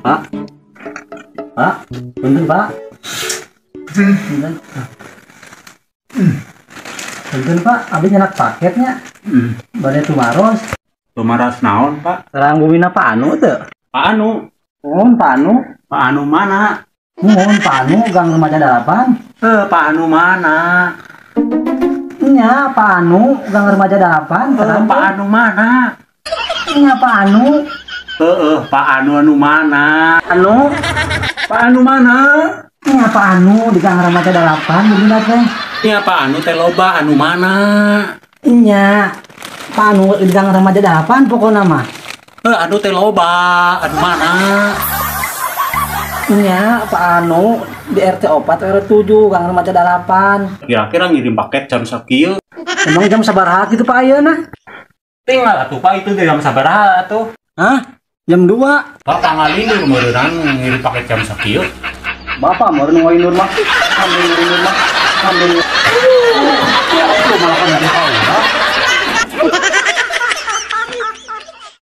Pak. Pak, punten, Pak. Punten. Punten, Pak, abdi nyandak paketnya. Bade tumaros. Tumaros naon, Pak? Sareng bumina Pak Anu teu? Pak Anu. Muhun, Pak Anu. Pak Anu mana? Muhun, Pak Anu, Gang Remaja 8. Eh, Pak Anu mana? Nya, Pak Anu, Gang Remaja 8. Eh, Pak Anu mana? Nya, Pak Anu. Heeh, Pak Anu anu mana? Anu. Pak Anu mana? Nya, Pak Anu di Gang Remaja 8 bumina teh. Nya, Pak Anu teh loba, anu mana? Nya, Pak Anu di Gang Remaja 8 pokokna mah. Eh, anu teh loba, anu mana? Nya, Pak Anu di RT 4 RW 7 Gang Remaja 8. Kira-kira ngirim paket jam sakieu. Emang jam sabaraha gitu, Pak, ayeuna? Tinggal atuh, Pak, itu jam sabaraha atuh? Hah? Jam 2. Bapak ngalindur meureunang ngirim paket jam sakieu. Bapak mau ngalindur mah. Ambil ngalindur mah. Ambil. Malah kan.